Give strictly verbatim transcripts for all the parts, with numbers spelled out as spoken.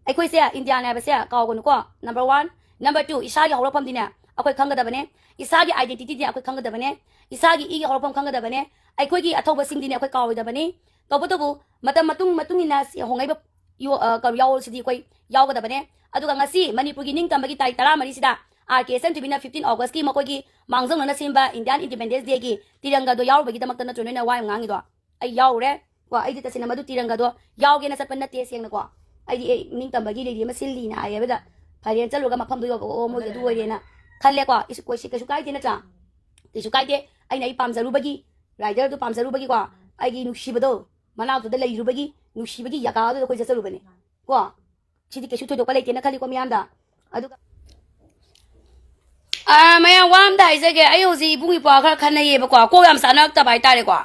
ꯑꯩꯈꯣꯏꯁꯦ ꯏꯟꯗꯤꯌꯥꯅꯦ ꯍꯥꯏꯕꯁꯦ ꯀꯥꯎꯒꯅꯨꯀꯣ, number one꯫ Number two, ꯏꯁꯥꯒꯤ ꯍꯧꯔꯛꯐꯝꯗꯤꯅꯦ ꯑꯩꯈꯣꯏ ꯈꯪꯒꯗꯕꯅꯦ, ꯏꯁꯥꯒꯤ identityꯗꯤꯅꯦ ꯑꯩꯈꯣꯏ ꯈꯪꯒꯗꯕꯅꯦ, ꯏꯁꯥꯒꯤ ꯏꯒꯤ ꯍꯧꯔꯛꯐꯝ ꯈꯪꯒꯗꯕꯅꯦ, ꯑꯩꯈꯣꯏꯒꯤ ꯑꯊꯧꯕꯁꯤꯡꯗꯤꯅꯦ ꯑꯩꯈꯣꯏ ꯀꯥꯎꯔꯣꯏꯗꯕꯅꯤ꯫ ꯇꯧꯕꯇꯕꯨ ꯃꯇꯝ ꯃꯇꯨꯡ ꯃꯇꯨꯡ ꯏꯟꯅ ꯁꯤ ꯍꯣꯡꯂꯛꯏꯕ ꯌꯣ-, ꯑ, ꯀ-, ꯌꯥꯋꯣꯜꯁꯤꯗꯤ ꯑꯩꯈꯣꯏ ꯌꯥꯎꯒꯗꯕꯅꯦ꯫ ꯑꯗꯨꯒ ꯉꯁꯤ ꯃꯅꯤꯄꯨꯔꯒꯤ ꯅꯤꯡꯇꯝꯕꯒꯤ ꯇꯥꯔꯤꯛ ꯇꯔꯥꯃꯔꯤꯁꯤꯗ R K S N T ꯚꯤꯅ fifteen Augustꯀꯤ ꯃꯈꯣꯏꯒꯤ ꯃꯥꯡꯖꯧꯅꯅ ꯁꯦꯝꯕ Indian Independence Dayꯒꯤ ꯇꯤꯔꯪꯒꯗꯣ ꯌꯥꯎꯔꯨꯕꯒꯤꯗꯃꯛꯇ ꯅꯠꯇ꯭ꯔꯣ ꯅꯣꯏꯅ ꯋꯥ ꯌꯥꯝ ꯉꯥꯡꯉꯤꯗꯣ? ꯑꯩ ꯌꯥꯎꯔꯨꯔꯦ꯫ ꯀꯣ, ꯑꯩꯗꯤ ꯇꯁꯦꯡꯅ ꯃꯗꯨ ꯇꯤꯔꯪꯒꯗꯣ ꯌꯥꯎꯒꯦꯅ ꯆꯠꯄ ꯅꯠꯇꯦ, ꯁꯦꯡꯅꯀꯣ꯫ ꯑꯩꯗꯤ ꯑꯦ, ꯅꯤꯡꯇꯝꯕꯒꯤ ꯔꯦꯂꯤ ꯑꯃ ꯁꯤꯜꯂꯤꯅ ꯍꯥꯏꯌꯦꯕꯗ, ꯐꯔꯦꯅ ꯆꯠꯂꯨꯔꯒ ꯃꯐꯝꯗꯣ ꯌꯧꯔꯒ, "ꯑꯣ, ꯃꯣꯏꯒꯤ ꯑꯗꯨ ꯑꯣꯏꯔꯦꯅ" ꯈꯜꯂꯦꯀꯣ꯫ ꯏꯁ, ꯀꯩꯁꯨ, ꯀꯩꯁꯨ ꯀꯥꯏꯗꯦ ꯅꯠꯇ꯭ꯔꯥ? ꯀꯩꯁꯨ ꯀꯥꯏꯗꯦ꯫ ꯑꯩꯅ ꯑꯩ ꯄꯥꯝꯖꯔꯨꯕꯒꯤ, ꯔꯥꯏꯗꯔꯗꯨ ꯄꯥꯝꯖꯔꯨꯕꯒꯤꯀꯣ, ꯑꯩꯒꯤ ꯅꯨꯡꯁꯤꯕꯗꯣ, ꯃꯅꯥꯛꯇꯨꯗ ꯂꯩꯔꯨꯕꯒꯤ, ꯅꯨꯡꯁꯤꯕꯒꯤ ꯖꯒꯥꯗꯨꯗ ꯑꯩꯈꯣꯏ ꯆꯠꯆꯔꯨꯕꯅꯦ ꯀꯣ꯫ ꯁꯤꯗꯤ ꯀꯩꯁꯨ ꯊꯣꯏꯗꯣꯛꯄ ꯂꯩꯇꯦꯅ ꯈꯜꯂꯤꯀꯣ ꯃꯤꯌꯥꯝꯗ꯫ ꯑꯗꯨꯒ, ꯑꯥ, ꯃꯌꯥꯝ, ꯋꯥ ꯑꯝꯗ ꯍꯥꯏꯖꯒꯦ꯫ ꯑꯩ ꯍꯧꯖꯤꯛ ꯏꯕꯨꯡ ꯏꯄ꯭ꯋꯥ ꯈꯔ ꯈꯟꯅꯩꯌꯦꯕꯀꯣ, ꯀꯣꯛ ꯌꯥꯝ ꯆꯥꯅꯔꯛꯇꯕ ꯍꯥꯏꯇꯥꯔꯦꯀꯣ꯫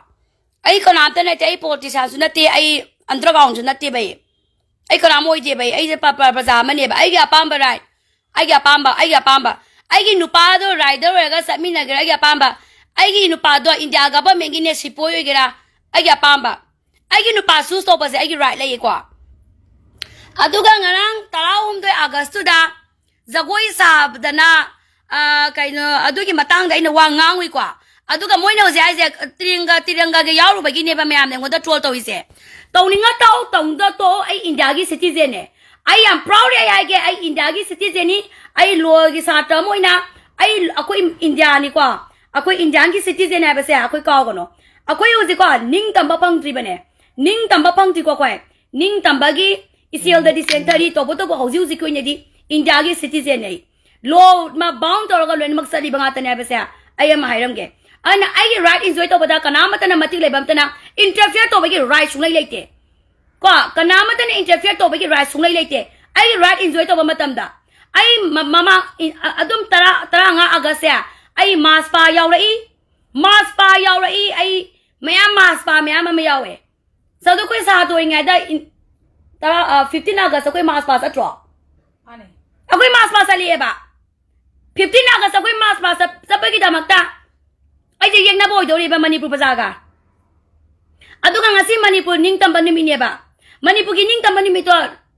ꯑꯩ ꯀꯅꯥꯝꯇ ꯅꯠꯇꯦ, ꯑꯩ politicianꯁꯨ ꯅꯠꯇꯦ, ꯑꯩ undergroundꯁꯨ ꯅꯠꯇꯦꯕ ꯑꯩ꯫ ꯑꯩ ꯀꯅꯥꯝ ꯑꯣꯏꯗꯦꯕ ꯑꯩ꯫ ꯑꯩꯁꯦ ꯄ-, ꯄ-, ꯄ꯭ꯔꯖꯥ ꯑꯃꯅꯦꯕ꯫ ꯑꯩꯒꯤ ꯑꯄꯥꯝꯕ right, ꯑꯩꯒꯤ ꯑꯄꯥꯝꯕ, ꯑꯩꯒꯤ ꯑꯄꯥꯝꯕ꯫ ꯑꯩꯒꯤ ꯅꯨꯄꯥꯗꯣ rider ꯑꯣꯏꯔꯒ ꯆꯠꯃꯤꯟꯅꯒꯦꯔꯥ, ꯑꯩꯒꯤ ꯑꯄꯥꯝꯕ꯫ ꯑꯩꯒꯤ ꯅꯨꯄꯥꯗꯣ India governmentꯀꯤꯅꯦ ꯁꯤꯄꯣꯏ ꯑꯣꯏꯒꯦꯔꯥ, ꯑꯩꯒꯤ ꯑꯄꯥꯝꯕ꯫ ꯑꯩꯒꯤ ꯅꯨꯄꯥ choose ꯇꯧꯕꯁꯦ ꯑꯩꯒꯤ right ꯂꯩꯌꯦꯀꯣ꯫ ꯑꯗꯨꯒ ꯉꯔꯥꯡ ꯇꯔꯥꯍꯨꯝꯗꯣꯏ Augustꯇꯨꯗ ꯖꯒꯣꯏ ꯁꯥꯕꯗꯅ, ꯑ, ꯀꯩꯅꯣ, ꯑꯗꯨꯒꯤ ꯃꯇꯥꯡꯗ ꯑꯩꯅ ꯋꯥ ꯉꯥꯡꯉꯨꯏꯀꯣ꯫ ꯑꯗꯨꯒ ꯃꯣꯏꯅ ꯍꯧꯖꯤꯛ ꯍꯥꯏꯁꯦ, ꯇꯤꯔꯪꯒ, ꯇꯤꯔꯪꯒꯒ ꯌꯥꯎꯔꯨꯕꯒꯤꯅꯦꯕ ꯃꯌꯥꯝꯅ ꯑꯩꯉꯣꯟꯗ troll ꯇꯧꯔꯤꯁꯦ꯫ ꯇꯧꯅꯤꯡꯉ ꯇꯧ, ꯇꯧꯅꯤꯡꯗ ꯇꯣꯛꯑꯣ, ꯑꯩ Indiaꯒꯤ citizenꯅꯦ꯫ ꯑꯩ ꯌꯥꯝ proudly ꯑꯩ ꯍꯥꯏꯒꯦ, ꯑꯩ Indiaꯒꯤ citizenꯅꯤ꯫ ꯑꯩ lawꯒꯤ ꯁꯥꯇ꯭ꯔ ꯑꯃ ꯑꯣꯏꯅ, ꯑꯩ, ꯑꯩꯈꯣꯏ Indiaꯅꯤꯀꯣ, ꯑꯩꯈꯣꯏ Indianꯒꯤ citizen ꯍꯥꯏꯕꯁꯦ ꯑꯩꯈꯣꯏ ꯀꯥꯎꯒꯅꯣ꯫ ꯑꯩꯈꯣꯏ ꯍꯧꯖꯤꯛꯀꯣ ꯅꯤꯡꯇꯝꯕ ꯐꯪꯗ꯭ꯔꯤꯕꯅꯦ, ꯅꯤꯡꯇꯝꯕ ꯐꯪꯗ꯭ꯔꯤꯀꯣ ꯑꯩꯈꯣꯏ꯫ ꯅꯤꯡꯇꯝꯕꯒꯤ ꯏꯆꯦꯜꯗꯗꯤ ꯆꯦꯟꯊꯔꯤ, ꯇꯧꯕꯇꯕꯨ ꯍꯧꯖꯤꯛ ꯍꯧꯖꯤꯛꯀꯤ ꯑꯣꯏꯅꯗꯤ Indiaꯒꯤ citizenꯅꯦ ꯑꯩ꯫ Lawꯃ bound ꯇꯧꯔꯒ ꯂꯣꯏꯅꯃꯛ ꯆꯠꯂꯤꯕ ꯉꯥꯛꯇꯅꯦ ꯍꯥꯏꯕꯁꯦ ꯑꯩ ꯑꯃ ꯍꯥꯏꯔꯝꯒꯦ꯫ ꯑꯗꯨꯅ ꯑꯩꯒꯤ right enjoy ꯇꯧꯕꯗ ꯀꯅꯥꯃꯠꯇꯅ ꯃꯇꯤꯛ ꯂꯩꯕ ꯑꯝꯇꯅ interfere ꯇꯧꯕꯒꯤ right ꯁꯨꯡꯂꯩ ꯂꯩꯇꯦ꯫ ꯀꯣ, ꯀꯅꯥꯃꯠꯇꯅ interfere ꯇꯧꯕꯒꯤ right ꯁꯨꯡꯂꯩ ꯂꯩꯇꯦ꯫ ꯑꯩꯒꯤ right enjoy ꯇꯧꯕ ꯃꯇꯝꯗ ꯑꯩ ꯃ-, ꯃꯃꯥꯡ ꯏ-, ꯑ-, ꯑꯗꯨꯝ ꯇꯔꯥ, ꯇꯔꯥꯃꯉꯥ Augustꯁꯦ ꯑꯩ march past ꯌꯥꯎꯔꯛꯏ, march past ꯌꯥꯎꯔꯛꯏ, ꯑꯩ ꯃꯌꯥꯝ march past ꯃꯌꯥꯝ ꯑꯃ ꯌꯥꯎꯋꯦ꯫ ꯑꯗꯣ ꯑꯩꯈꯣꯏ ꯁꯥꯇ꯭ꯔ ꯑꯣꯏꯔꯤꯉꯩꯗ ꯏꯟ-, ꯇꯔꯥ, ꯑ, fifteen August ꯑꯩꯈꯣꯏ march past ꯆꯠꯇ꯭ꯔꯣ? ꯃꯥꯅꯦ꯫ ꯑꯩꯈꯣꯏ march past ꯆꯠꯂꯛꯑꯦꯕ꯫ Fifteen August ꯑꯩꯈꯣꯏ march past ꯆꯠ-, ꯆꯠꯄꯒꯤꯗꯃꯛꯇ ꯑꯩꯁꯦ ꯌꯦꯛꯅꯕ ꯑꯣꯏꯗꯧꯔꯤꯕ ꯃꯅꯤꯄꯨꯔ ꯄ꯭ꯔꯖꯥꯒ꯫ ꯑꯗꯨꯒ ꯉꯁꯤ ꯃꯅꯤꯄꯨꯔ ꯅꯤꯡꯇꯝꯕ ꯅꯨꯃꯤꯠꯅꯦꯕ꯫ ꯃꯅꯤꯄꯨꯔꯒꯤ ꯅꯤꯡꯇꯝꯕ ꯅꯨꯃꯤꯠꯇꯣ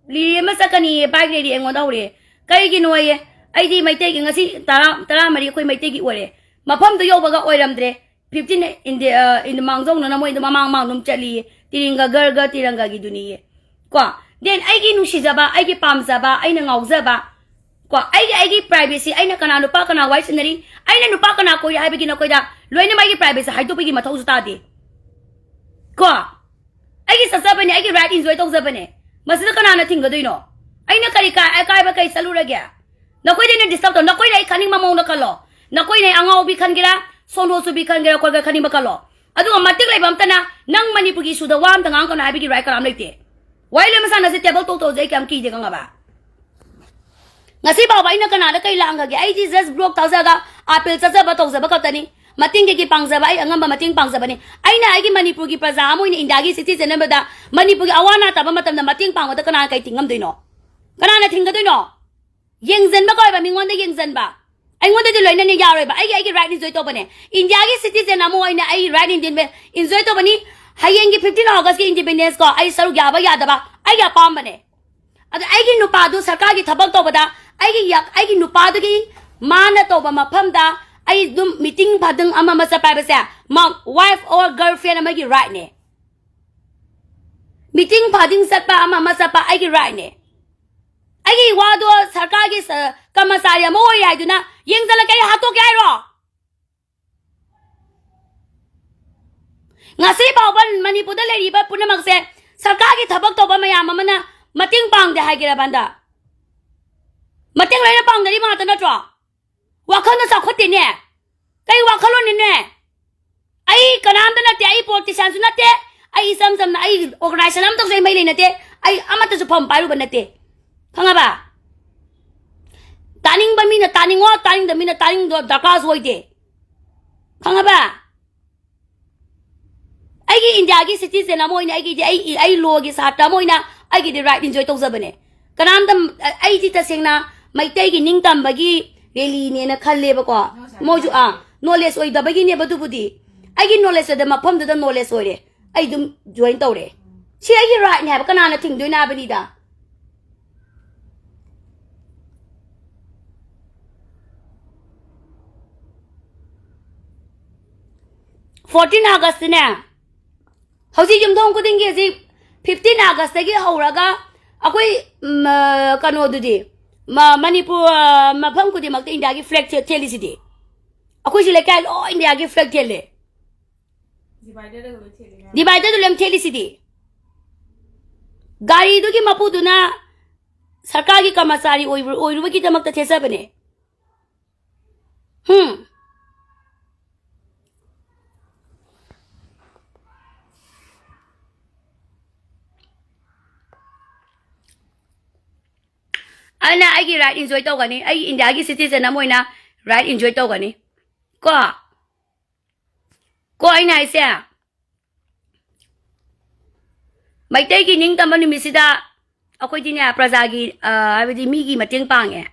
ꯂꯤꯔꯤ ꯑꯃ ꯆꯠꯀꯅꯤꯌꯦ, ꯕꯥꯏꯛ ꯂꯩꯔꯤ ꯑꯩꯉꯣꯟꯗ ꯍꯧꯔꯦ꯫ ꯀꯩꯒꯤꯅꯣꯌꯦ? ꯑꯩꯗꯤ ꯃꯩꯇꯩꯒꯤ ꯉꯁꯤ ꯇꯔꯥ, ꯇꯔꯥꯃꯔꯤ ꯑꯩꯈꯣꯏ ꯃꯩꯇꯩꯒꯤ ꯑꯣꯏꯔꯦ꯫ ꯃꯐꯝꯗꯨ ꯌꯧꯕꯒ ꯑꯣꯏꯔꯝꯗ꯭ꯔꯦ꯫ ꯐꯤꯐꯇꯤꯟ ꯏꯟꯗꯤ-, ꯑ, ꯏꯟ-, ꯃꯥꯡꯖꯧꯅꯅ ꯃꯣꯏꯗꯣ ꯃꯃꯥꯡ ꯃꯃꯥꯡ ꯑꯗꯨꯝ ꯆꯠꯂꯤꯌꯦ꯫ ꯇꯤꯔꯤꯡꯒ ꯒꯔꯒ ꯇꯤꯔꯪꯒꯒꯤꯗꯨꯅꯤꯌꯦ꯫ ꯀꯣ, then ꯑꯩꯒꯤ ꯅꯨꯡꯁꯤꯖꯕ, ꯑꯩꯒꯤ ꯄꯥꯝꯖꯕ, ꯑꯩꯅ ꯉꯥꯎꯖꯕ, ꯀꯣ, ꯑꯩꯒꯤ, ꯑꯩꯒꯤ privacy, ꯑꯩꯅ ꯀꯅꯥ ꯅꯨꯄꯥ ꯀꯅꯥ ꯋꯥꯔꯤ ꯁꯥꯟꯅꯔꯤ, ꯑꯩꯅ ꯅꯨꯄꯥ ꯀꯅꯥ ꯀꯣꯏꯔꯤ ꯍꯥꯏꯕꯒꯤ ꯅꯈꯣꯏꯗ ꯂꯣꯏꯅꯃꯛ ꯑꯩꯒꯤ privacy ꯍꯥꯏꯗꯣꯛꯄꯒꯤ ꯃꯊꯧꯁꯨ ꯇꯥꯗꯦ꯫ ꯀꯣ, ꯑꯩꯒꯤ ꯆꯠꯆꯕꯅꯦ, ꯑꯩꯒꯤ right enjoy ꯇꯧꯖꯕꯅꯦ꯫ ꯃꯁꯤꯗ ꯀꯅꯥꯅ ꯊꯤꯡꯒꯗꯣꯏꯅꯣ? ꯑꯩꯅ ꯀꯔꯤ ꯀꯥꯏ-, ꯑꯀꯥꯏꯕ ꯀꯩ ꯆꯠꯂꯨꯔꯒꯦ? ꯅꯈꯣꯏꯗ ꯑꯩꯅ disturb ꯇꯧ-, ꯅꯈꯣꯏꯅ ꯑꯩ ꯈꯟꯅꯤꯡꯕ ꯃꯑꯣꯡꯗ ꯈꯜꯂꯣ꯫ ꯅꯈꯣꯏꯅ ꯑꯩ ꯑꯉꯥꯎꯕꯤ ꯈꯟꯒꯦꯔꯥ, ꯁꯣꯟꯗꯣ ꯁꯨꯕꯤ ꯈꯟꯒꯦꯔꯥ, ꯈꯣꯠꯀꯦꯔꯥ, ꯈꯟꯅꯤꯡꯕ ꯈꯜꯂꯣ꯫ ꯑꯗꯨꯒ ꯃꯇꯤꯛ ꯂꯩꯕ ꯑꯝꯇꯅ ꯅꯪ ꯃꯅꯤꯄꯨꯔꯒꯤ issue ꯗ ꯋꯥ ꯑꯝꯇ ꯉꯥꯡꯉꯛꯀꯅꯣ ꯍꯥꯏꯕꯒꯤ right ꯀꯅꯥꯝ ꯂꯩꯇꯦ꯫ ꯋꯥꯔꯤ ꯂꯣꯏ ꯃꯁꯥꯟꯅꯁꯦ table talk ꯇꯧꯁꯦ, ꯑꯩ ꯀꯌꯥꯝ ꯀꯤꯗꯦ ꯈꯪꯉꯕ? ꯉꯁꯤ ꯐꯥꯎꯕ ꯑꯩꯅ ꯀꯅꯥꯗ ꯀꯩ ꯂꯥꯡꯈꯒꯦ? ꯑꯩꯗꯤ just block ꯊꯥꯖꯔꯒ appeal ꯆꯠꯆꯕ ꯇꯧꯖꯕ ꯈꯛꯇꯅꯤ꯫ ꯃꯇꯦꯡ ꯀꯩꯀꯩ ꯄꯥꯡꯖꯕ, ꯑꯩ ꯑꯉꯝꯕ ꯃꯇꯦꯡ ꯄꯥꯡꯖꯕꯅꯤ꯫ ꯑꯩꯅ ꯑꯩꯒꯤ ꯃꯅꯤꯄꯨꯔꯒꯤ ꯄ꯭ꯔꯖꯥ ꯑꯃ ꯑꯣꯏꯅ ꯏꯟꯗꯤꯌꯥꯒꯤ citizen ꯑꯃꯗ ꯃꯅꯤꯄꯨꯔꯒꯤ ꯑꯋꯥ ꯑꯅꯥ ꯇꯥꯕ ꯃꯇꯝꯗ ꯃꯇꯦꯡ ꯄꯥꯡꯕꯗ ꯀꯅꯥꯅ ꯀꯩ ꯊꯤꯡꯉꯝꯗꯣꯏꯅꯣ? ꯀꯅꯥꯅ ꯊꯤꯡꯒꯗꯣꯏꯅꯣ? ꯌꯦꯡꯁꯤꯟꯕ ꯀꯧꯋꯦꯕ, ꯃꯤꯉꯣꯟꯗ ꯌꯦꯡꯁꯤꯟꯕ꯫ ꯑꯩꯉꯣꯟꯗꯗꯤ ꯂꯣꯏꯅꯅ ꯌꯥꯔꯣꯏꯕ꯫ ꯑꯩꯒꯤ, ꯑꯩꯒꯤ right enjoy ꯇꯧꯕꯅꯦ꯫ ꯏꯟꯗꯤꯌꯥꯒꯤ citizen ꯑꯃ ꯑꯣꯏꯅ ꯑꯩ right enjoy, enjoy ꯇꯧꯕꯅꯤ꯫ ꯍꯌꯦꯡꯒꯤ fifteen August ꯀꯤ independence ꯀꯣ, ꯑꯩ ꯁꯔꯨꯛ ꯌꯥꯕ ꯌꯥꯗꯕ ꯑꯩꯒꯤ ꯑꯄꯥꯝꯕꯅꯦ꯫ ꯑꯗ ꯑꯩꯒꯤ ꯅꯨꯄꯥꯗꯨ ꯁꯔꯀꯥꯔꯒꯤ ꯊꯕꯛ ꯇꯧꯕꯗ ꯑꯩꯒꯤ ꯌꯥ-, ꯑꯩꯒꯤ ꯅꯨꯄꯥꯗꯨꯒꯤ ꯃꯥꯅ ꯇꯧꯕ ꯃꯐꯝꯗ ꯑꯩ ꯑꯗꯨꯝ meeting ꯐꯥꯗꯪ ꯑꯃ ꯑꯃ ꯆꯠꯄ ꯍꯥꯏꯕꯁꯦ ꯃꯥ wife or girlfriend ꯑꯃꯒꯤ right ꯅꯦ꯫ Meeting ꯐꯥꯗꯤꯡ ꯆꯠꯄ ꯑꯃ ꯑꯃ ꯆꯠꯄ ꯑꯩꯒꯤ right ꯅꯦ꯫ ꯑꯩꯒꯤ ꯋꯥꯗꯣ ꯁꯔꯀꯥꯔꯒꯤ ꯁ-, ꯀꯔꯃꯆꯥꯔꯤ ꯑꯃ ꯑꯣꯏꯔꯤ ꯍꯥꯏꯗꯨꯅ ꯌꯦꯡꯁꯤꯜꯂꯒ ꯑꯩ ꯍꯥꯠꯇꯣꯛꯀꯦ ꯍꯥꯏꯔꯣ? ꯉꯁꯤ ꯐꯥꯎꯕ ꯃꯅꯤꯄꯨꯔꯗ ꯂꯩꯔꯤꯕ ꯄꯨꯝꯅꯃꯛꯁꯦ ꯁꯔꯀꯥꯔꯒꯤ ꯊꯕꯛ ꯇꯧꯕ ꯃꯌꯥꯝ ꯑꯃꯅ ꯃꯇꯦꯡ ꯄꯥꯡꯗꯦ ꯍꯥꯏꯒꯦꯔꯕ ꯍꯟꯗꯛ? ꯃꯇꯦꯡ ꯂꯣꯏꯅ ꯄꯥꯡꯅꯔꯤꯕ ꯉꯥꯛꯇ ꯅꯠꯇ꯭ꯔꯣ? ꯋꯥꯈꯜꯅ ꯆꯥꯎꯈꯠꯇꯦꯅꯦ꯫ ꯀꯩ ꯋꯥꯈꯜꯂꯣꯟꯅꯤꯅꯦ? ꯑꯩ ꯀꯅꯥꯝꯇ ꯅꯠꯇꯦ, ꯑꯩ politician ꯁꯨ ꯅꯠꯇꯦ, ꯑꯩ ꯏꯆꯝ ꯆꯝꯅ ꯑꯩ organization ꯑꯃꯇꯁꯨ ꯑꯩ ꯃꯔꯤ ꯂꯩꯅꯗꯦ, ꯑꯩ ꯑꯃꯠꯇꯁꯨ ꯐꯝ ꯄꯥꯏꯔꯨꯕ ꯅꯠꯇꯦ꯫ ꯈꯪꯉꯕ? ꯇꯥꯅꯤꯡꯕ ꯃꯤꯅ ꯇꯥꯅꯤꯡꯉꯣ, ꯇꯥꯅꯤꯡꯗꯕ ꯃꯤꯅ ꯇꯥꯅꯤꯡꯗꯣ ꯗꯔꯀꯥꯔꯁꯨ ꯑꯣꯏꯗꯦ꯫ ꯈꯪꯉꯕ? ꯑꯩꯒꯤ ꯏꯟꯗꯤꯌꯥꯒꯤ citizen ꯑꯃ ꯑꯣꯏꯅ ꯑꯩꯒꯤꯗꯤ ꯑꯩ, ꯑꯩ law ꯒꯤ ꯁꯥꯇ꯭ꯔ ꯑꯃ ꯑꯣꯏꯅ ꯑꯩꯒꯤꯗꯤ right enjoy ꯇꯧꯖꯕꯅꯦ꯫ ꯀꯅꯥꯝꯇ, ꯑꯩꯗꯤ ꯇꯁꯦꯡꯅ ꯃꯩꯇꯩꯒꯤ ꯅꯤꯡꯇꯝꯕꯒꯤ rally ꯅꯦꯅ ꯈꯜꯂꯦꯕꯀꯣ꯫ ꯃꯣꯏꯁꯨ, ꯑꯥ, knowledge ꯑꯣꯏꯗꯕꯒꯤꯅꯦꯕ ꯑꯗꯨꯕꯨꯗꯤ꯫ ꯑꯩꯒꯤ knowledge ꯑꯣꯏꯗ ꯃꯐꯝꯗꯨꯗ knowledge ꯑꯣꯏꯔꯦ꯫ ꯑꯩ ꯑꯗꯨꯝ join ꯇꯧꯔꯦ꯫ ꯁꯤ ꯑꯩꯒꯤ right ꯅꯦ ꯍꯥꯏꯕ, ꯀꯅꯥꯅ ꯊꯤꯡꯗꯣꯏꯅꯣ ꯍꯥꯏꯕꯅꯤꯗ? ꯐꯣꯔꯇꯤꯟ ꯑꯥꯒꯁꯇꯅꯦ, ꯍꯧꯖꯤꯛ ꯌꯨꯝꯊꯣꯡ ꯈꯨꯗꯤꯡꯒꯤ ꯍꯧꯖꯤꯛ ꯐꯤꯐꯇꯤꯟ ꯑꯥꯒꯁꯇꯒꯤ ꯍꯧꯔꯒ ꯑꯩꯈꯣꯏ, ꯎꯝ, ꯑ, ꯀꯩꯅꯣꯗꯨꯗꯤ, ꯃ-, ꯃꯅꯤꯄꯨꯔ, ꯑ, ꯃꯐꯝ ꯈꯨꯗꯤꯡꯃꯛꯇ ꯏꯟꯗꯤꯌꯥꯒꯤ ꯐ꯭ꯂꯦꯒ ꯊꯦ-, ꯊꯦꯠꯂꯤꯁꯤꯗꯤ꯫ ꯑꯩꯈꯣꯏꯁꯨ ꯂꯩꯀꯥꯏ ꯂꯣꯏ ꯏꯟꯗꯤꯌꯥꯒꯤ ꯐ꯭ꯂꯦꯒ ꯊꯦꯠꯂꯦ꯫ ꯗꯤꯚꯥꯏꯗꯔꯗ ꯂꯣꯏ ꯊꯦꯠꯂꯤꯅꯦ꯫ ꯗꯤꯚꯥꯏꯗꯔꯗ ꯂꯣꯏ ꯊꯦꯠꯂꯤꯁꯤꯗꯤ꯫ ꯒꯥꯔꯤꯗꯨꯒꯤ ꯃꯄꯨꯗꯨꯅ ꯁꯔꯀꯥꯔꯒꯤ ꯀꯔꯃꯆꯥꯔꯤ ꯑꯣꯏꯕ-, ꯑꯣꯏꯔꯨꯕꯒꯤꯗꯃꯛꯇ ꯊꯦꯠꯆꯕꯅꯦ꯫ ꯍꯨꯝ꯫ ꯑꯗꯨꯅ ꯑꯩꯒꯤ right enjoy ꯇꯧꯒꯅꯤ, ꯑꯩ ꯏꯟꯗꯤꯌꯥꯒꯤ citizen ꯑꯃ ꯑꯣꯏꯅ right enjoy ꯇꯧꯒꯅꯤ꯫ ꯀꯣ? ꯀꯣ ꯑꯩꯅ ꯍꯥꯏꯁꯦ? ꯃꯩꯇꯩꯒꯤ ꯅꯤꯡꯇꯝꯕ ꯅꯨꯃꯤꯠꯁꯤꯗ ꯑꯩꯈꯣꯏꯗꯤꯅꯦ, ꯄ꯭ꯔꯖꯥꯒꯤ, ꯑ, ꯍꯥꯏꯕꯗꯤ ꯃꯤꯒꯤ ꯃꯇꯦꯡ ꯄꯥꯡꯉꯦ꯫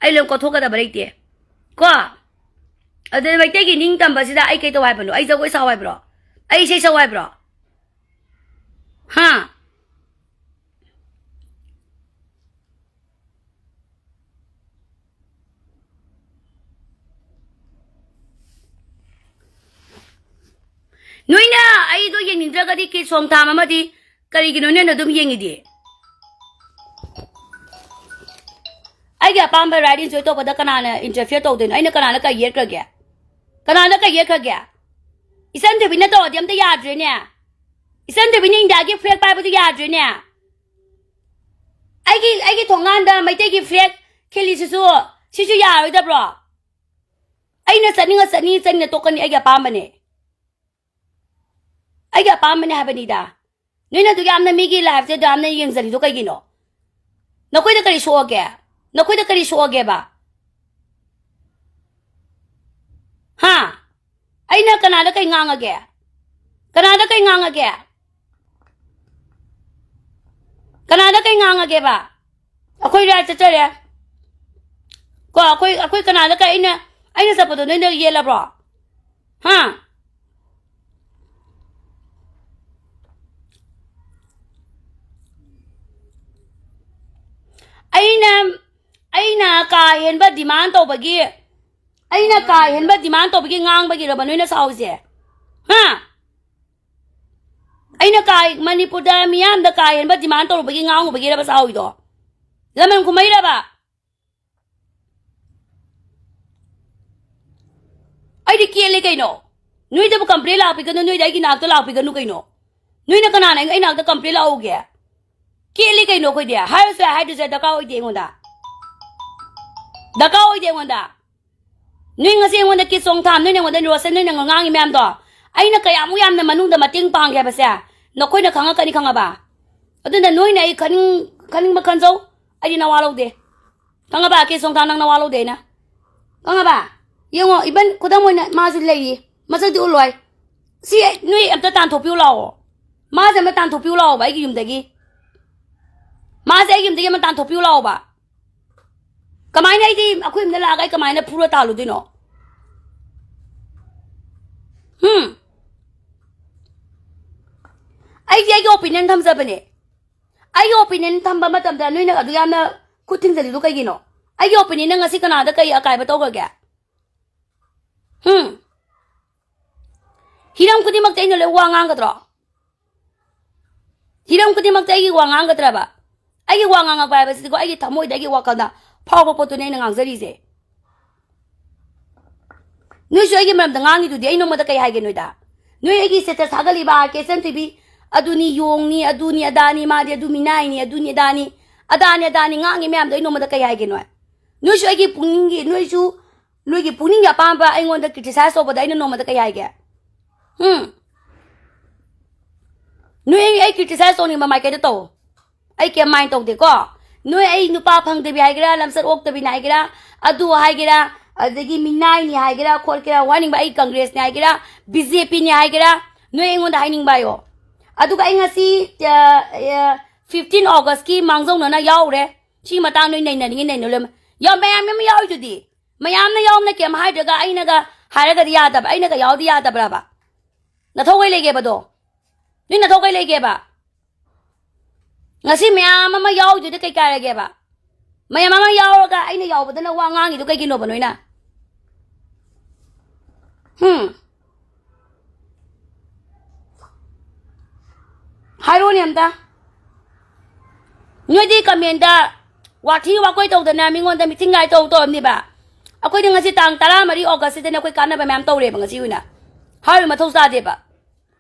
ꯑꯩ ꯂꯣꯏ ꯀꯣꯠꯊꯣꯛꯀꯗꯕ ꯂꯩꯇꯦ꯫ ꯀꯣ? ꯑꯗꯨꯅ ꯃꯩꯇꯩꯒꯤ ꯅꯤꯡꯇꯝꯕꯁꯤꯗ ꯑꯩ ꯀꯩ ꯇꯧ ꯍꯥꯏꯕꯅꯣ? ꯑꯩ ꯖꯒꯣꯏ ꯁꯥꯎ ꯍꯥꯏꯕ꯭ꯔꯣ? ꯑꯩ ꯏꯁꯩ ꯁꯛꯎ ꯍꯥꯏꯕ꯭ꯔꯣ? ꯍꯥ? ꯅꯣꯏꯅ ꯑꯩꯗꯣ ꯌꯦꯡꯅꯤꯡꯗ꯭ꯔꯒꯗꯤ ꯀꯦ ꯁꯣꯡꯊꯥꯝ ꯑꯃꯗꯤ ꯀꯔꯤꯒꯤꯅꯣ ꯅꯣꯏꯅ ꯑꯗꯨꯝ ꯌꯦꯡꯉꯤꯗꯤ? ꯑꯩꯒꯤ ꯑꯄꯥꯝꯕ right enjoy ꯇꯧꯕꯗ ꯀꯅꯥꯅ interfere ꯇꯧꯗꯣꯏꯅꯣ? ꯑꯩꯅ ꯀꯅꯥꯗ ꯀꯩ ꯌꯦꯠꯈ꯭ꯔꯒꯦ? ꯀꯅꯥꯗ ꯀꯩ ꯌꯦꯠꯈ꯭ꯔꯒꯦ? ꯏꯆꯟ ꯊꯣꯏꯕꯤꯅ ꯇꯧꯔꯗꯤ ꯑꯝꯇ ꯌꯥꯗ꯭ꯔꯦꯅꯦ꯫ ꯏꯆꯟ ꯊꯣꯏꯕꯤꯅ ꯏꯟꯗꯤꯌꯥꯒꯤ flag ꯄꯥꯏꯕꯗꯨ ꯌꯥꯗ꯭ꯔꯦꯅꯦ꯫ ꯑꯩꯒꯤ, ꯑꯩꯒꯤ ꯊꯣꯡꯒꯥꯟꯗ ꯃꯩꯇꯩꯒꯤ flag ꯈꯤꯜꯂꯤꯁꯤꯁꯨ, ꯁꯤꯁꯨ ꯌꯥꯔꯣꯏꯗꯕ꯭ꯔꯣ? ꯑꯩꯅ ꯆꯠꯅꯤꯡꯉ ꯆꯠꯅꯤꯡꯉ ꯆꯠꯅꯤꯡꯉ ꯇꯣꯛꯀꯅꯤ, ꯑꯩꯒꯤ ꯑꯄꯥꯝꯕꯅꯦ꯫ ꯑꯩꯒꯤ ꯑꯄꯥꯝꯕꯅꯦ ꯍꯥꯏꯕꯅꯤꯗ꯫ ꯅꯣꯏꯅ ꯑꯗꯨꯛ ꯌꯥꯝꯅ ꯃꯤꯒꯤ life ꯁꯦ ꯑꯗꯨꯛ ꯌꯥꯝꯅ ꯌꯦꯡꯖꯔꯤꯗꯣ ꯀꯩꯒꯤꯅꯣ? ꯅꯈꯣꯏꯗ ꯀꯔꯤ ꯁꯣꯛꯑꯒꯦ? ꯅꯈꯣꯏꯗ ꯀꯔꯤ ꯁꯣꯛꯑꯒꯦꯕ? ꯍꯥ? ꯑꯩꯅ ꯀꯅꯥꯗ ꯀꯩ ꯉꯥꯡꯉꯒꯦ? ꯀꯅꯥꯗ ꯀꯩ ꯉꯥꯡꯉꯒꯦ? ꯀꯅꯥꯗ ꯀꯩ ꯉꯥꯡꯉꯒꯦꯕ? ꯑꯩꯈꯣꯏ right ꯆꯠꯆꯔꯦ꯫ ꯀꯣ, ꯑꯩꯈꯣꯏ, ꯑꯩꯈꯣꯏ ꯀꯅꯥꯗ ꯀꯩ, ꯑꯩꯅ, ꯑꯩꯅ ꯆꯠꯄꯗꯣ ꯅꯣꯏꯅ ꯌꯦꯠꯂꯕ꯭ꯔꯣ? ꯍꯥ? ꯑꯩꯅ, ꯑꯩꯅ ꯀꯥ ꯍꯦꯟꯕ demand ꯇꯧꯕꯒꯤ, ꯑꯩꯅ ꯀꯥ ꯍꯦꯟꯕ demand ꯇꯧꯕꯒꯤ ꯉꯥꯡꯕꯒꯤꯔꯕ ꯅꯣꯏꯅ ꯁꯥꯎꯔꯤꯁꯦ? ꯍꯥ? ꯑꯩꯅ ꯀꯥꯏ, ꯃꯅꯤꯄꯨꯔꯗ ꯃꯤꯌꯥꯝꯗ ꯀꯥ ꯍꯦꯟꯕ demand ꯇꯧꯔꯨꯕꯒꯤ ꯉꯥꯡꯉꯨꯕꯒꯤꯔꯕ ꯁꯥꯎꯏꯗꯣ? ꯂꯃꯟ ꯈꯨꯝꯕꯩꯔꯕ? ꯑꯩꯗꯤ ꯀꯦꯜꯂꯦ ꯀꯩꯅꯣ꯫ ꯅꯣꯏꯗꯕꯨ complain ꯂꯥꯛꯄꯤꯒꯅꯨ, ꯅꯣꯏꯗ ꯑꯩꯒꯤ ꯅꯥꯛꯇ ꯂꯥꯛꯄꯤꯒꯅꯨ ꯀꯩꯅꯣ꯫ ꯅꯣꯏꯅ ꯀꯅꯥꯅ ꯑꯩ ꯅꯥꯛꯇ complain ꯂꯥꯛꯎꯒꯦ? ꯀꯦꯜꯂꯤ ꯀꯩꯅꯣ ꯑꯩꯈꯣꯏꯗꯤ꯫ ꯍꯥꯏꯔꯁꯨ ꯌꯥꯏ, ꯍꯥꯏꯗ꯭ꯔꯁꯨ ꯌꯥꯏ, ꯗꯔꯀꯥꯔ ꯑꯣꯏꯗꯦ ꯑꯩꯉꯣꯟꯗ꯫ ꯗꯔꯀꯥꯔ ꯑꯣꯏꯗꯦ ꯑꯩꯉꯣꯟꯗ꯫ ꯅꯣꯏ ꯉꯁꯤ ꯑꯩꯉꯣꯟꯗ ꯀꯦ ꯆꯣꯡꯊꯥꯝ, ꯅꯣꯏꯅ ꯑꯩꯉꯣꯟꯗ ꯔꯣꯁꯟ, ꯅꯣꯏꯅ ꯉꯥꯡꯉꯤ ꯃꯌꯥꯝꯗꯣ, ꯑꯩꯅ ꯀꯌꯥꯃꯨꯛ ꯌꯥꯝꯅ ꯃꯅꯨꯡꯗ ꯃꯇꯦꯡ ꯄꯥꯡꯒꯦ ꯍꯥꯏꯕꯁꯦ ꯅꯈꯣꯏꯅ ꯈꯪꯉꯛꯀꯅꯤ, ꯈꯪꯉꯕ? ꯑꯗꯨꯅ ꯅꯣꯏꯅ ꯑꯩ ꯈꯟꯅꯤꯡ-, ꯈꯟꯅꯤꯡꯕ ꯈꯟꯖꯧ, ꯑꯩꯗꯤ ꯅꯋꯥ ꯂꯧꯗꯦ꯫ ꯈꯪꯉꯕ? ꯀꯦ ꯆꯣꯡꯊꯥꯝ, ꯅꯪ ꯅꯋꯥ ꯂꯧꯗꯦ ꯑꯩꯅ꯫ ꯈꯪꯉꯕ? ꯌꯦꯡꯉꯣ, even ꯈꯨꯗꯝ ꯑꯣꯏꯅ ꯃꯥꯁꯨ ꯂꯩꯔꯤ, ꯃꯁꯛꯇꯤ ꯎꯠꯂꯣꯏ꯫ ꯁꯤ ꯅꯣꯏ ꯑꯝꯇ ꯇꯥꯟꯊꯣꯛꯄꯤꯌꯨ ꯂꯥꯛꯑꯣ, ꯃꯥꯁꯦ ꯑꯝꯇ ꯇꯥꯟꯊꯣꯛꯄꯤꯌꯨ ꯂꯥꯛꯑꯣꯕ ꯑꯩꯒꯤ ꯌꯨꯝꯗꯒꯤ꯫ ꯃꯥꯁꯦ ꯑꯩꯒꯤ ꯌꯨꯝꯗꯒꯤ ꯑꯃ ꯇꯥꯟꯊꯣꯛꯄꯤꯌꯨ ꯂꯥꯛꯑꯣꯕ꯫ ꯀꯃꯥꯏꯅ ꯑꯩꯗꯤ ꯑꯩꯈꯣꯏ ꯌꯨꯝꯗ ꯂꯥꯛꯑꯒ ꯑꯩ ꯀꯃꯥꯏꯅ ꯐꯨꯔ ꯇꯥꯜꯂꯨꯗꯣꯏꯅꯣ? ꯍꯝ? ꯑꯩꯗꯤ ꯑꯩꯒꯤ opinion ꯊꯝꯖꯕꯅꯦ꯫ ꯑꯩꯒꯤ opinion ꯊꯝꯕ ꯃꯇꯝꯗ ꯅꯣꯏꯅ ꯑꯗꯨ ꯌꯥꯝꯅ ꯈꯨꯠ ꯊꯤꯡꯖꯤꯜꯂꯤꯗꯨ ꯀꯩꯒꯤꯅꯣ? ꯑꯩꯒꯤ opinion ꯅ ꯉꯁꯤ ꯀꯅꯥꯗ ꯀꯩ ꯑꯀꯥꯏꯕ ꯇꯧꯈ꯭ꯔꯒꯦ? ꯍꯝ? ꯍꯤꯔꯝ ꯈꯨꯗꯤꯡꯃꯛꯇ ꯑꯩꯅ ꯂꯣꯏ ꯋꯥ ꯉꯥꯡꯒꯗ꯭ꯔꯣ? ꯍꯤꯔꯝ ꯈꯨꯗꯤꯡꯃꯛꯇ ꯑꯩꯒꯤ ꯋꯥ ꯉꯥꯡꯒꯗ꯭ꯔꯕ? ꯑꯩꯒꯤ ꯋꯥ ꯉꯥꯡꯉꯛꯄ ꯍꯥꯏꯕꯁꯤꯗꯤꯀꯣ, ꯑꯩꯒꯤ ꯊꯃꯣꯏꯗ, ꯑꯩꯒꯤ ꯋꯥꯈꯜꯗ ꯐꯥꯎꯕ ꯄꯣꯠꯇꯨꯅꯦ ꯑꯩꯅ ꯉꯥꯡꯖꯔꯤꯁꯦ꯫ ꯅꯣꯏꯁꯨ ꯑꯩꯒꯤ ꯃꯔꯝꯗ ꯉꯥꯡꯉꯤꯗꯨꯗꯤ, ꯑꯩ ꯅꯣꯡꯃꯗ ꯀꯩ ꯍꯥꯏꯒꯦ ꯅꯣꯏꯗ? ꯅꯣꯏ ꯑꯩꯒꯤ status ꯊꯥꯒꯠꯂꯤꯕ, ꯑꯥꯔ ꯀꯦ ꯏꯆꯟꯊꯣꯏꯕꯤ, ꯑꯗꯨꯅꯤ, ꯌꯣꯡꯅꯤ, ꯑꯗꯨꯅꯤ, ꯑꯗꯥꯅꯤ, ꯃꯥꯗꯤ ꯑꯗꯨ ꯃꯤꯅꯥꯏꯅꯤ, ꯑꯗꯨꯅꯤ, ꯑꯗꯥꯅꯤ, ꯑꯗꯥꯅꯤ, ꯑꯗꯥꯅꯤ ꯉꯥꯡꯉꯤ ꯃꯌꯥꯝꯗꯣ ꯑꯩ ꯅꯣꯡꯃꯗ ꯀꯩ ꯍꯥꯏꯒꯦ ꯅꯣꯏ? ꯅꯣꯏꯁꯨ ꯑꯩꯒꯤ ꯄꯨꯛꯅꯤꯡꯒꯤ, ꯅꯣꯏꯁꯨ ꯅꯣꯏꯒꯤ ꯄꯨꯛꯅꯤꯡꯒꯤ ꯑꯄꯥꯝꯕ ꯑꯩꯉꯣꯟꯗ criticize ꯇꯧꯕꯗ ꯑꯩꯅ ꯅꯣꯡꯃꯗ ꯀꯩ ꯍꯥꯏꯒꯦ? ꯍꯝ? ꯅꯣꯏ ꯑꯩ, ꯑꯩ criticize ꯇꯧꯅꯤꯡꯕ ꯃꯥꯏꯀꯩꯗ ꯇꯧ꯫ ꯑꯩ ꯀꯩꯝ mind ꯇꯧꯗꯦꯀꯣ꯫ ꯅꯣꯏ ꯑꯩ ꯅꯨꯄꯥ ꯐꯪꯗꯕꯤ ꯍꯥꯏꯒꯦꯔꯥ, ꯂꯝꯆꯠ ꯑꯣꯛꯇꯕꯤꯅꯤ ꯍꯥꯏꯒꯦꯔꯥ, ꯑꯗꯨ ꯍꯥꯏꯒꯦꯔꯥ, ꯑꯗꯒꯤ ꯃꯤꯅꯥꯏꯅꯤ ꯍꯥꯏꯒꯦꯔꯥ, ꯈꯣꯠꯀꯦꯔꯥ, ꯋꯥꯅꯤꯡꯕ, ꯑꯩ ꯀꯪꯒ꯭ꯔꯦꯁꯅꯤ ꯍꯥꯏꯒꯦꯔꯥ, ꯕꯤ ꯖꯦ ꯄꯤꯅꯤ ꯍꯥꯏꯒꯦꯔꯥ, ꯅꯣꯏ ꯑꯩꯉꯣꯟꯗ ꯍꯥꯏꯅꯤꯡꯕ ꯍꯥꯏꯌꯣ꯫ ꯑꯗꯨꯒ ꯑꯩ ꯉꯁꯤ, ꯑ, ꯑ, fifteen August ꯀꯤ ꯃꯥꯡꯖꯧꯅꯅ ꯌꯥꯎꯔꯦ꯫ ꯁꯤ ꯃꯇꯥꯡ ꯅꯣꯏ ꯅꯩꯅꯅꯤꯡꯉꯤ ꯅꯩꯅꯔꯣꯏ꯫ ꯌꯥꯝ ꯃꯌꯥꯝ ꯑꯃ ꯌꯥꯎꯔꯤꯗꯨꯗꯤ꯫ ꯃꯌꯥꯝꯅ ꯌꯥꯎꯅ ꯀꯩꯝ ꯍꯥꯏꯗ꯭ꯔꯒ ꯑꯩꯅꯒ ꯍꯥꯏꯔꯒꯗꯤ ꯌꯥꯗꯕ, ꯑꯩꯅꯒ ꯌꯥꯎꯗꯤ ꯌꯥꯗꯕ꯭ꯔꯕ? ꯅꯊꯧ ꯀꯩ ꯂꯩꯒꯦꯕꯗꯣ? ꯅꯣꯏ ꯅꯊꯧ ꯀꯩ ꯂꯩꯒꯦꯕ? ꯉꯁꯤ ꯃꯌꯥꯝ ꯑꯃ ꯌꯥꯎꯗꯨꯗꯤ ꯀꯩ ꯀꯥꯏꯔꯒꯦꯕ? ꯃꯌꯥꯝ ꯑꯃ ꯌꯥꯎꯔꯒ ꯑꯩꯅ ꯌꯥꯎꯕꯗꯅ ꯋꯥ ꯉꯥꯡꯉꯤꯗꯣ ꯀꯩꯒꯤꯅꯣꯕ ꯅꯣꯏꯅ? ꯍꯨꯝ? ꯍꯥꯏꯔꯣꯅꯦ ꯑꯝꯇ꯫ ꯅꯣꯏꯗꯤ comment ꯇ ꯋꯥꯊꯤ ꯋꯥꯀꯣꯏ ꯇꯧꯗꯅ ꯃꯤꯉꯣꯟꯗ meeting ꯒꯥꯏ ꯇꯧ ꯇꯧꯔꯝꯅꯤꯕ꯫ ꯑꯩꯈꯣꯏꯗꯤ ꯉꯁꯤ ꯇꯥꯡ ꯇꯔꯥꯃꯔꯤ August ꯁꯤꯗꯅꯦ ꯑꯩꯈꯣꯏ ꯀꯥꯟꯅꯕ ꯃꯌꯥꯝ ꯇꯧꯔꯦꯕ ꯉꯁꯤ ꯑꯣꯏꯅ꯫ ꯍꯥꯏꯔꯨ ꯃꯊꯧ ꯇꯥꯗꯦꯕ꯫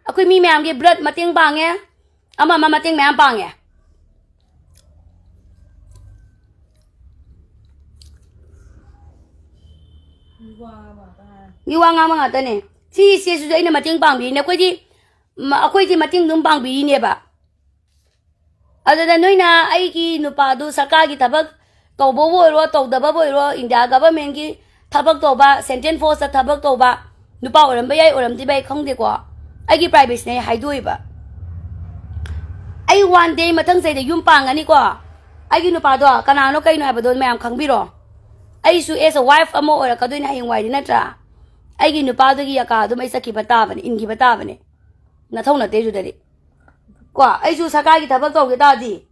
ꯑꯩꯈꯣꯏ ꯃꯤ ꯃꯌꯥꯝꯒꯤ blood ꯃꯇꯦꯡ ꯄꯥꯡꯉꯦ, ꯑꯃ ꯑꯃ ꯃꯇꯦꯡ ꯃꯌꯥꯝ ꯄꯥꯡꯉꯦ꯫ ꯃꯤ ꯋꯥ ꯉꯥꯡꯕ ꯉꯥꯛꯇꯅꯦ꯫ ꯁꯤ ꯏꯆꯦꯁꯤꯁꯨ ꯑꯩꯅ ꯃꯇꯦꯡ ꯄꯥꯡꯕꯤꯔꯤꯅꯦ꯫ ꯑꯩꯈꯣꯏꯗꯤ, ꯃ-, ꯑꯩꯈꯣꯏꯗꯤ ꯃꯇꯦꯡ ꯑꯗꯨꯝ ꯄꯥꯡꯕꯤꯔꯤꯅꯦꯕ꯫ ꯑꯗꯨꯗ ꯅꯣꯏꯅ ꯑꯩꯒꯤ ꯅꯨꯄꯥꯗꯨ ꯁꯔꯀꯥꯔꯒꯤ ꯊꯕꯛ ꯇꯧꯕꯕꯨ ꯑꯣꯏꯔꯣ, ꯇꯧꯗꯕꯕꯨ ꯑꯣꯏꯔꯣ, India government ꯀꯤ ꯊꯕꯛ ꯇꯧꯕ, central force ꯇ ꯊꯕꯛ ꯇꯧꯕ ꯅꯨꯄꯥ ꯑꯣꯏꯔꯝꯕ ꯌꯥꯏ, ꯑꯣꯏꯔꯝꯗꯕ ꯌꯥꯏ, ꯈꯪꯗꯦꯀꯣ꯫ ꯑꯩꯒꯤ privacy ꯅꯦ ꯑꯩ ꯍꯥꯏꯗꯣꯛꯏꯕ꯫ ꯑꯩ one day ꯃꯊꯪ ꯆꯍꯤꯗ ꯌꯨꯝ ꯄꯥꯡꯒꯅꯤꯀꯣ꯫ ꯑꯩꯒꯤ ꯅꯨꯄꯥꯗꯣ ꯀꯅꯥꯅꯣ ꯀꯩꯅꯣ ꯍꯥꯏꯕꯗꯣ ꯃꯌꯥꯝ ꯈꯪꯕꯤꯔꯣ꯫ ꯑꯩꯁꯨ as a wife ꯑꯃ ꯑꯣꯏꯔꯛꯀꯗꯣꯏꯅꯦ ꯍꯌꯦꯡꯋꯥꯏꯗꯤ, ꯅꯠꯇ꯭ꯔꯥ? ꯑꯩꯒꯤ ꯅꯨꯄꯥꯗꯨꯒꯤ ꯌꯥꯀꯥ ꯑꯗꯨꯝ ꯑꯩ ꯆꯠꯈꯤꯕ ꯇꯥꯕꯅꯦ, ꯏꯟꯈꯤꯕ ꯇꯥꯕꯅꯦ꯫ ꯅꯊꯧ ꯅꯠꯇꯦ ꯑꯗꯨꯗꯗꯤ꯫ ꯀꯣ, ꯑꯩꯁꯨ ꯁꯔꯀꯥꯔꯒꯤ ꯊꯕꯛ ꯇꯧꯒꯦ ꯇꯥꯔꯗꯤ,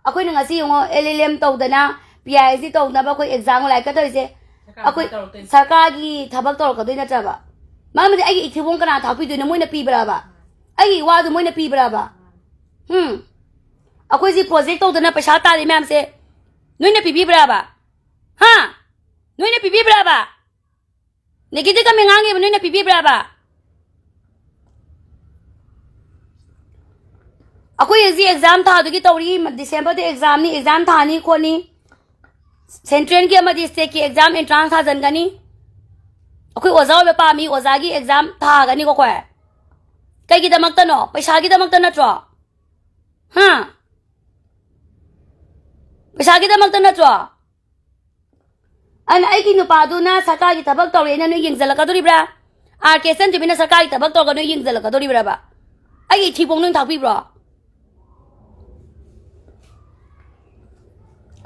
ꯑꯩꯈꯣꯏꯅ ꯉꯁꯤ ꯌꯦꯡꯉꯣ, L L M ꯇꯧꯗꯅ, P I S D ꯇꯧꯅꯕ ꯑꯩꯈꯣꯏ exam ꯂꯥꯏꯔꯤꯛꯀ ꯇꯧꯔꯤꯁꯦ, ꯑꯩꯈꯣꯏ ꯁꯔꯀꯥꯔꯒꯤ ꯊꯕꯛ ꯇꯧꯔꯛꯀꯗꯣꯏ ꯅꯠꯇ꯭ꯔꯕ? ꯃꯔꯝꯗꯤ ꯑꯩꯒꯤ ꯏꯊꯤꯕꯣꯡ ꯀꯅꯥ ꯊꯥꯛꯄꯤꯗꯣꯏꯅꯣ? ꯃꯣꯏꯅ ꯄꯤꯕ꯭ꯔꯕ? ꯑꯩꯒꯤ ꯏꯋꯥꯗꯨ ꯃꯣꯏꯅ ꯄꯤꯕ꯭ꯔꯕ? ꯎꯝ? ꯑꯩꯈꯣꯏꯁꯤ project ꯇꯧꯗꯅ ꯄꯩꯁꯥ ꯇꯥꯜꯂꯤ ꯃꯌꯥꯝꯁꯦ ꯅꯣꯏꯅ ꯄꯤꯕꯤꯕ꯭ꯔꯕ? ꯍꯥ? ꯅꯣꯏꯅ ꯄꯤꯕꯤꯕ꯭ꯔꯕ? Negative comment ꯉꯥꯡꯉꯤꯕ ꯅꯣꯏꯅ ꯄꯤꯕꯤꯕ꯭ꯔꯕ? ꯑꯩꯈꯣꯏ ꯍꯧꯖꯤꯛ exam ꯊꯥꯗꯨꯒꯤ ꯇꯧꯔꯤ, December ꯗ exam ꯅꯤ, exam ꯊꯥꯅꯤ ꯈꯣꯠꯅꯤ, central ꯒꯤ ꯑꯃꯗꯤ state ꯀꯤ exam entrance ꯊꯥꯖꯤꯟꯒꯅꯤ꯫ ꯑꯩꯈꯣꯏ ꯑꯣꯖꯥ ꯑꯣꯏꯕ ꯄꯥꯝꯃꯤ, ꯑꯣꯖꯥꯒꯤ exam ꯊꯥꯒꯅꯤꯀꯣ ꯑꯩꯈꯣꯏ꯫ ꯀꯩꯒꯤꯗꯃꯛꯇꯅꯣ? ꯄꯩꯁꯥꯒꯤꯗꯃꯛꯇ ꯅꯠꯇ꯭ꯔꯣ? ꯍꯥ? ꯄꯩꯁꯥꯒꯤꯗꯃꯛꯇ ꯅꯠꯇ꯭ꯔꯣ? ꯑꯗꯨꯅ ꯑꯩꯒꯤ ꯅꯨꯄꯥꯗꯨꯅ ꯁꯔꯀꯥꯔꯒꯤ ꯊꯕꯛ ꯇꯧꯔꯦꯅ ꯅꯣꯏ ꯌꯦꯡꯁꯤꯜꯂꯛꯀꯗꯣꯔꯤꯕ꯭ꯔꯥ? R K ꯆꯟꯗ꯭ꯔꯕꯤꯅ ꯁꯔꯀꯥꯔꯒꯤ ꯊꯕꯛ ꯇꯧꯔꯒ ꯅꯣꯏ ꯌꯦꯡꯁꯤꯜꯂꯛꯀꯗꯣꯔꯤꯕ꯭ꯔꯕ? ꯑꯩꯒꯤ ꯏꯊꯤꯕꯣꯡ ꯅꯣꯏ ꯊꯥꯛꯄꯤꯕ꯭ꯔꯣ?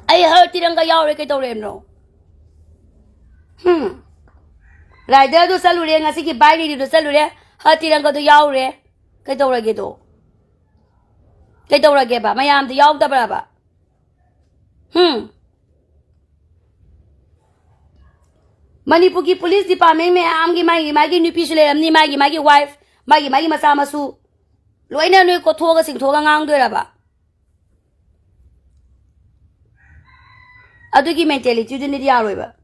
ꯑꯩ ꯍꯔ ꯇꯤꯔꯪꯒ ꯌꯥꯎꯔꯦ, ꯀꯩꯗꯧꯔꯦ ꯍꯥꯏꯕꯅꯣ? ꯍꯝ꯫ Rider ꯗꯨ ꯆꯠꯂꯨꯔꯦ, ꯉꯁꯤꯒꯤ bike rally ꯗꯨ ꯆꯠꯂꯨꯔꯦ, ꯍꯔ ꯇꯤꯔꯪꯒꯗꯨ ꯌꯥꯎꯔꯦ꯫ ꯀꯩꯗꯧꯔꯒꯦꯗꯣ? ꯀꯩꯗꯧꯔꯒꯦꯕ? ꯃꯌꯥꯝꯗꯨ ꯌꯥꯎꯗꯕ꯭ꯔꯕ? ꯍꯝ? ꯃꯅꯤꯄꯨꯔꯒꯤ police department ꯃꯌꯥꯝꯒꯤ ꯃꯥꯒꯤ ꯃꯥꯒꯤ ꯅꯨꯄꯤꯁꯨ ꯂꯩꯔꯝꯅꯤ, ꯃꯥꯒꯤ ꯃꯥꯒꯤ wife, ꯃꯥꯒꯤ ꯃꯥꯒꯤ ꯃꯆꯥ ꯃꯁꯨ꯫ ꯂꯣꯏꯅ ꯅꯣꯏ ꯀꯣꯠꯊꯣꯛꯑꯒ ꯆꯤꯡꯊꯣꯛꯑꯒ ꯉꯥꯡꯗꯣꯏꯔꯕ? ꯑꯗꯨꯒꯤ mentalityꯗꯨꯅꯗꯤ ꯌꯥꯔꯣꯏꯕ꯫